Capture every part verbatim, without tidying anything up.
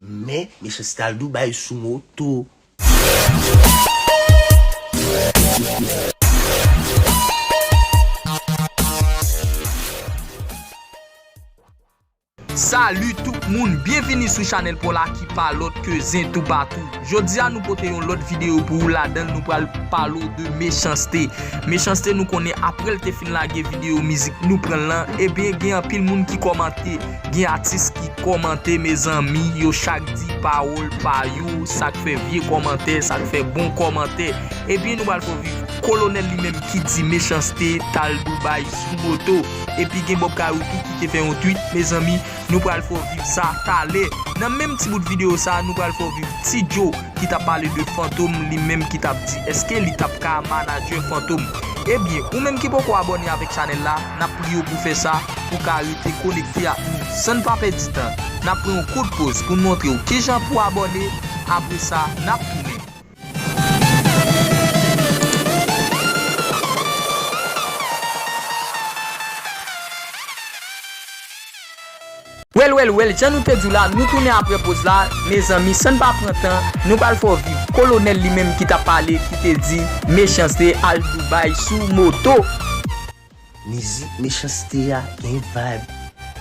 Men, Mechanste al Dubai sou moto. Salut tout moun, byenvini sou chanèl pa w la ki pa lòt ke Zen Toupatou. Jodi a nou pote yon lòt videyo pou ou, ladan l nou pral pale w de Mechanste. Mechanste nou konnen apre l te fin lage videyo mizik Nou Pran l lan, ebyen gen anpil moun ki kòmante, gen atis ki kòmante, mezanmi, yo chak di pawòl pa yo, sa k fè vye kòmantè, sa k fè bon kòmantè. Ebyen nou pral fè w viv Kolonèl li menm ki di Mechanste t al Dubai sou moto. Epi gen Bob Kayou tou ki te fè yon tweet, mezanmi, nou pral fè w viv sa talè. Nan menm ti bout videyo sa, nou pral fè w viv Ti Joe ki t ap pale de Fantom, li menm ki t ap di èske li t ap ka manadjè Fantom. Ebyen, ou menm ki poko abòne avèk chanèl la, n ap priye w pou fè sa, pou w ka rete konekte ak nou. San n pa pèdi tan, n ap pran yon kout poz pou n montre w kijan pou w abòne, apre sa, n ap tounen. Wèl, wèl, wèl, jan nou te di w la, nou tounen apre poz la, mezanmi, san n pa pran tan, nou pral fè w viv Kolonèl li menm ki t ap pale, ki te di Mechanste al Dubai sou moto. Mizik Mechanste a gen vibe.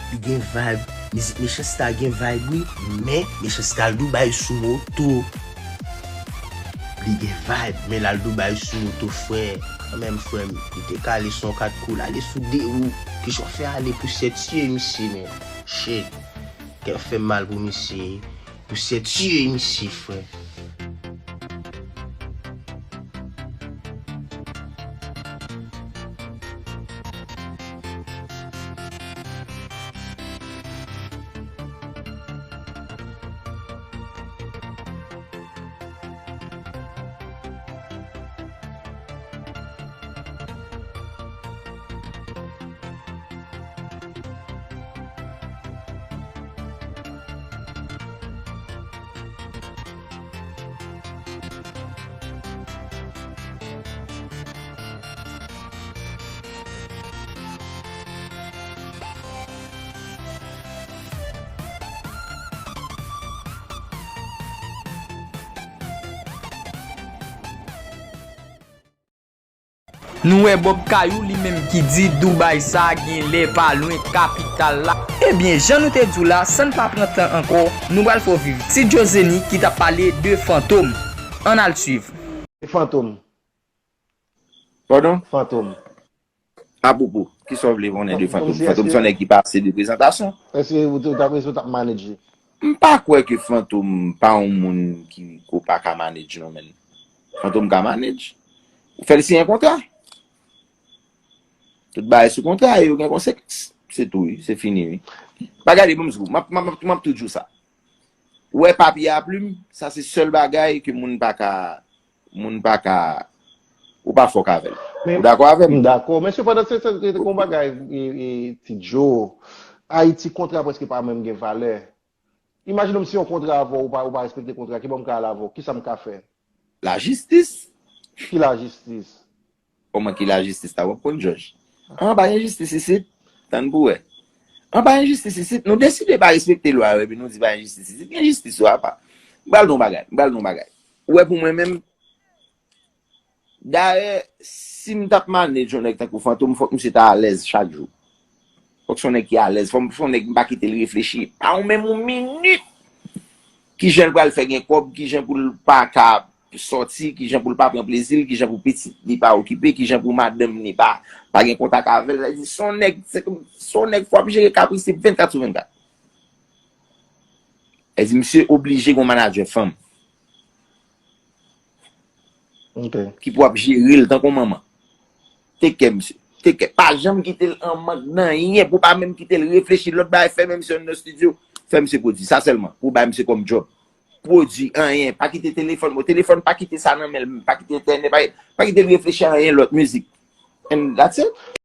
Li gen vibe. Mizik Mechanste a gen vibe, wi. Men, Mechanste al Dubai sou moto. Li gen vibe, men l al Dubai sou moto, frè. Kanmenm, frè m, li te ka ale sou yon kat kou, l ale sou de wou. Kijan w fè ale, pousyè tiye misye, men. Shit. Kè fè m mal pou misye. Pousyè tiye misye, frè. Nou wè Bob Kayou li menm ki di Dubai sa genlè pa lwen kapital la. Ebyen, jan nou te di w la, san n pa pran tan ankò, nou pral fè w viv Ti Joe Zenny ki t ap pale de Fantom. Ann al swiv. Fantom. Padon? Fantom. Apwopo, kisa w vle konnen de Fantom? Fantom se yon nèg ki pase de prezantasyon. Èske ou t ap, èske w t ap manage li? M pa kwè ke Fantom pa yon moun ki, ke w pa ka manage non, menn. Fantom ka manage. Ou fè l siyen kontra. Tout bagay sou kontra, e yo gen konsekans. Se tou, wi. Se fini, wi. Pa gade, ban m di w, m ap, m ap, m ap toujou sa. Ou wè papye a plim, sa se sèl bagay ke moun pa ka, moun pa ka, ou pa fòk avè l. Ou dakò avè m? M dakò. Men sepandan, se, se, se te kon bagay, e, e, Ti Joe. Ayiti, kontra prèske pa menm gen valè. Imajine m si yon kontra avè w, ou pa, ou pa respekte kontra, ki bò m ka al avè w? Kisa m ka fè? Lajistis. Ki lajistis? Kòman ki lajistis la? W ap konn jòj. An, pa gen jistis isit. Tann pou wè. An, pa gen jistis isit. Nou deside pa respekte lwa yo, epi nou di pa gen jistis isit. Gen jistis ou apa. M pral di w yon bagay. M pral di w yon bagay. Ou wè pou mwen menm, dayè, si m t ap manage yon nèg tankou Fantom, fòk misye ta alèz chak jou. Fòk se yon nèg ki alèz. Fòk, fòk se yon nèg m pa kite l reflechi. Pa yon menm yon minit. Kijan l pral fè gen kòb, kijan pou l pa ka sòti, kijan pou l pa pran plezi l, kijan pou pitit li pa okipe, kijan pou madanm li pa, pa gen kontak avè l. Sa vle di, se yon nèg, se, se yon nèg fò ap jere kapris li vennkat sou vennkat. Sa vle di, misye oblije gen yon manadjè fanm. Ok. Ki pou ap jere l tankou yon manman. Take care, misye. Take care. Pa janm kite l an mank nan anyen, pou pa menm kite l reflechi lòt bagay, fè menm misye nan estidyo, fè misye pwodui. Sa sèlman, pou bay misye kòm djòb. Pwodui anyen, pa kite telefòn, bon, telefòn pa kite sa nan men l, pa kite entènèt, pa, pa kite l reflechi a anyen lòt mizik. And that's it.